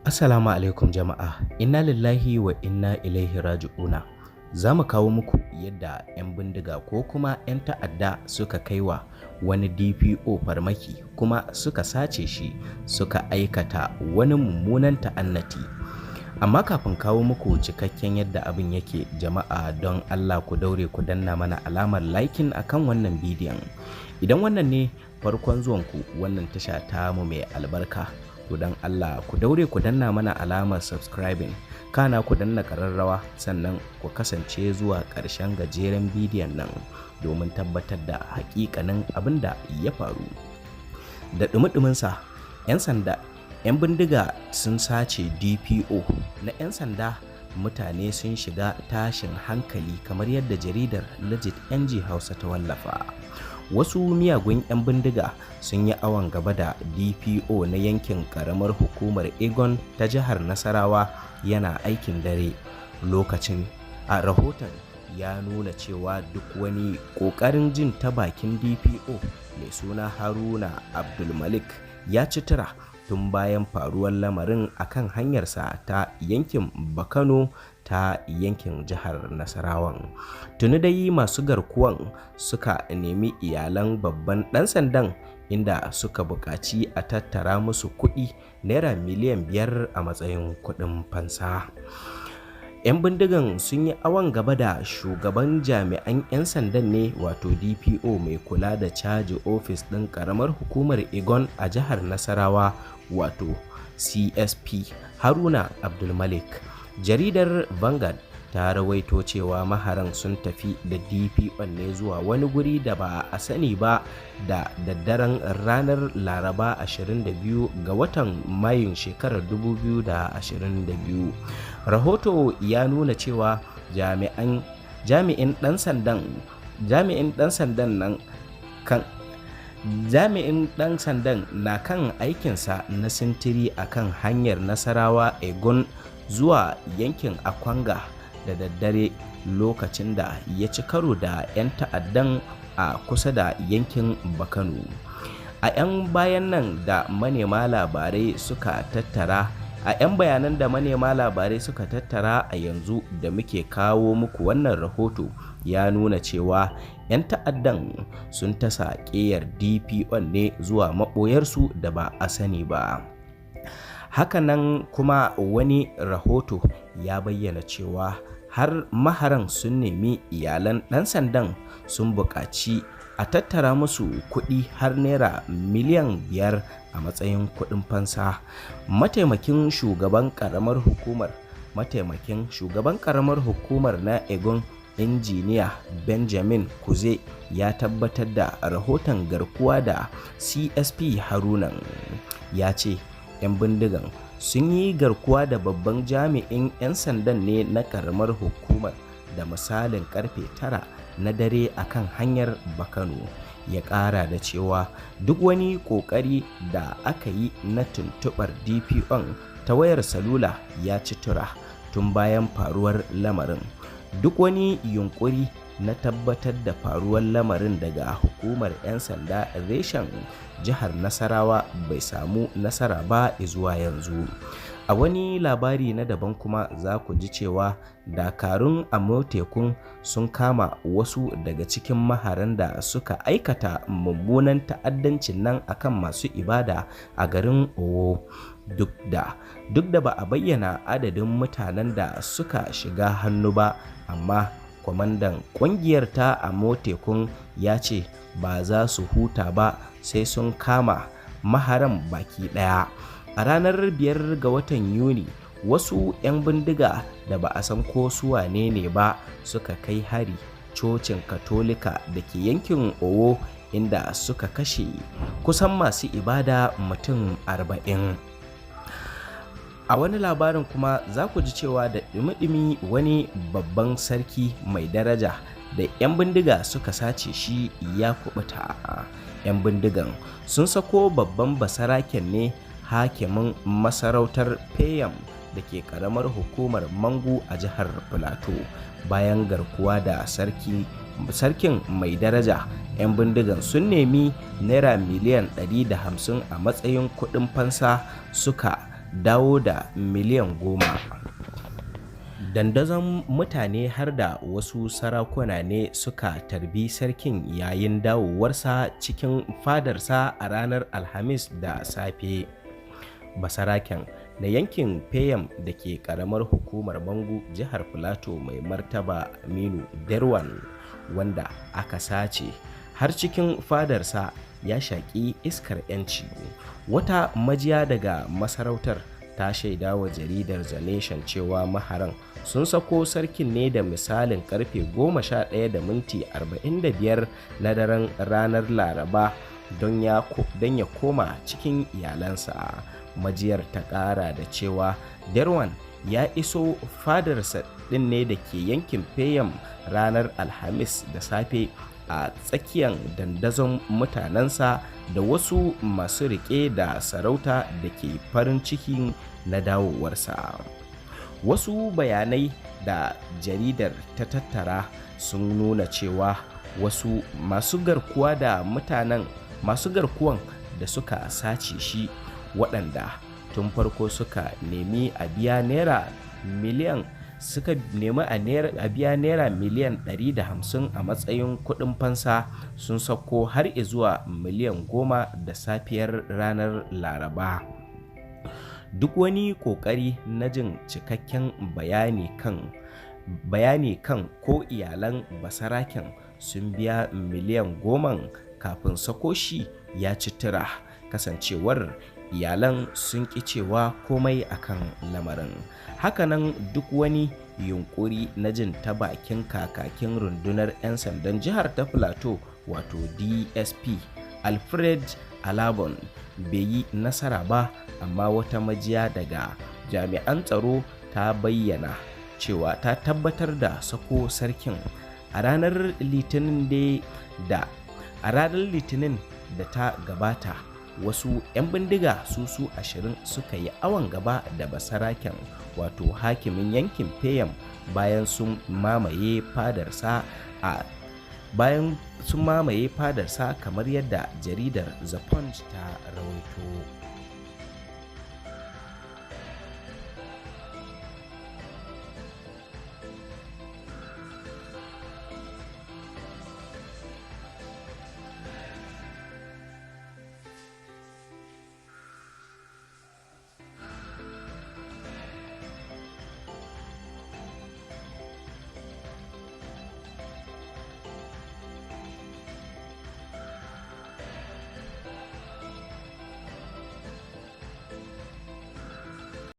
Assalamu alaikum jama'a, inna lillahi wa inna ilaihi raji'una. Za mu kawo muku yadda 'yan bindiga ko kuma 'yan ta'adda suka kai wa wani DPO farmaki kuma suka sace shi, suka aikata wani mummunan ta'annati. Amma kafin kawo muku cikakken yadda abin yake, jama'a, don Allah ku daure ku danna mana alamar liking akan wannan bidiyon. Idan wannan ne farkon zuwanku wannan tasha tamu mai albarka, to don Allah ku daure ku danna mana alamar subscribing, kana ku danna ƙararrawa, sannan ku kasance zuwa ƙarshen gajeren bidiyon nan domin tabbatar da haƙiƙanin abin da ya faru. Da ɗumi-ɗuminsa, 'yan sanda 'yan bindiga sun sace DPO na 'yan sanda, mutane sun shiga tashin hankali, kamar yadda jaridar Legit NG Hausa ta wallafa. Wasu miyagun 'yan bindiga sun yi awon gaba da DPO na yankin karamar hukumar Egon ta jihar Nasarawa yana aikin dare lokacin. A rahoton ya nuna cewa duk wani ƙoƙarin jin ta bakin DPO mai suna Haruna Abdulmalik ya ci tura tun bayan faruwar lamarin akan hanyarsa ta yankin Bakano ta yankin jihar Nasarawan. Tuni dai masu garkuwan suka nemi iyalan babban ɗan sandan, inda suka buƙaci a tattara musu kuɗi naira miliyan 5 a matsayin kuɗin fansa. 'Yan bindigan sun yi awon gaba da shugaban jami'an 'yan sandan ne, wato DPO mai kula da caji ofis ɗin karamar hukumar Egon a jihar Nasarawa, wato CSP Haruna Abdulmalik. Jaridar Vanguard ta rawaito cewa maharan sun tafi da DPO ne zuwa wani guri da ba a sani ba da daddaren ranar Laraba 22 ga watan Mayun shekarar 2022. Rahoto ya nuna cewa jami'an jami'in dan sandan jami'in dan sandan nan kan jami'in dan sandan na kan aikinsa na sintiri a kan hanyar Nasarawa Egon zuwa yankin Akwanga da daddare lokacin da ya ci karo da 'yan ta'addan a kusa da yankin Bakano. A 'yan bayan nan da manema labarai suka tattara a 'yan bayanan da manema labarai suka tattara a yanzu da muke kawo muku wannan rahoto ya nuna cewa 'yan ta'addan sun tasa ƙeyar DPO ne zuwa maɓoyarsu da ba a sani ba. Hakanan kuma wani rahoto ya bayyana cewa har maharan sun nemi iyalan ɗan sandan, sun buƙaci a tattara musu kuɗi har naira miliyan 5 a matsayin kuɗin fansa. Mataimakin shugaban ƙaramar hukumar na Egon, Injiniya Benjamin Kuze, ya tabbatar da rahoton garkuwa da CSP Harunan. Ya ce 'yan bindigan sun yi garkuwa da babban jami'in 'yan sandan ne na karamar hukumar da misalin karfe 9 na dare akan hanyar Bakano. Ya ƙara da cewa duk wani ƙoƙari da aka yi na tuntuɓar DPO ta wayar salula ya ci tura tun bayan faruwar lamarin. Duk wani yunkuri na tabbatar da faruwar lamarin daga hukumar 'yan sanda reshen jihar Nasarawa bai samu nasara ba zuwa yanzu. A wani labari na daban kuma, za ku ji cewa dakarun Amotekun sun kama wasu daga cikin maharan da suka aikata mummunan ta'addancin nan akan masu ibada a garin Owo. Duk da ba a bayyana adadin mutanen da suka shiga hannu ba, amma kwamandan kungiyar ta Amotekun ya ce ba za su huta ba sai sun kama maharan baki daya. A ranar 5 ga watan Yuni, wasu 'yan bindiga da ba a san ko su wane ne ba suka kai hari cocin Katolika da ke yankin Owo, inda suka kashe kusan masu ibada mutum 40. A wani labarin kuma, za ku ji cewa da ɗumi-ɗumi wani babban sarki mai daraja da 'yan bindiga suka sace shi ya kubuta. 'Yan bindigan sun sako babban basaraken ne, hakimin masarautar Payam da ke karamar hukumar Mangu a jihar Filato, bayan garkuwa da sarkin mai daraja. 'Yan bindigan sun nemi naira miliyan 150 a matsayin kuɗin fansa suka dawo da miliyan 10. Dandazon mutane har da wasu sarakuna ne suka tarbi sarkin yayin dawowarsa cikin fadarsa a ranar Alhamis da safe. Basaraken na yankin Payam da ke karamar hukumar Mangu, jihar Filato, Mai Martaba Aminu Derwan, wanda aka sace har cikin fadarsa, ya shaƙi iskar 'yanci. Wata majiya daga masarautar ta shaida wa jaridar The Nation cewa maharan sun sako sarkin ne da misalin karfe 11:45 na daren ranar Laraba don ya koma cikin iyalansa. Majiyar ta ƙara da cewa Derwan ya iso fadarsa ɗin ne da ke yankin Payam ranar Alhamis da safe a tsakiyar dandazon mutanensa da wasu masu riƙe da sarauta da ke farin ciki na dawowarsa. Wasu bayanai da jaridar ta tattara sun nuna cewa wasu masu garkuwa da mutanen, masu garkuwan da suka sace shi, waɗanda tun farko suka nemi a biya naira miliyan suka nemi a biya naira miliyan 150 a matsayin kuɗin fansa, sun sauko har zuwa miliyan 10 da safiyar ranar Laraba. Duk wani ƙoƙari na jin cikakken bayani kan ko iyalan basaraken sun biya miliyan 10n kafin sako shi ya ci tura, kasancewar iyalan sun ƙi cewa komai akan lamarin. Hakanan duk wani yunkuri na jin ta bakin kakakin rundunar 'yan sandan jihar ta Plateau, wato DSP Alfred Alabon, bai yi nasara ba, amma wata majiya daga jami'an tsaro ta bayyana cewa ta tabbatar da sako sarkin a ranar Litinin da ta gabata. Wasu 'yan bindiga su 20 suka yi awon gaba da basaraken, wato hakimin yankin Payam, bayan sun mamaye fadarsa, kamar yadda jaridar The Punch ta rawaito.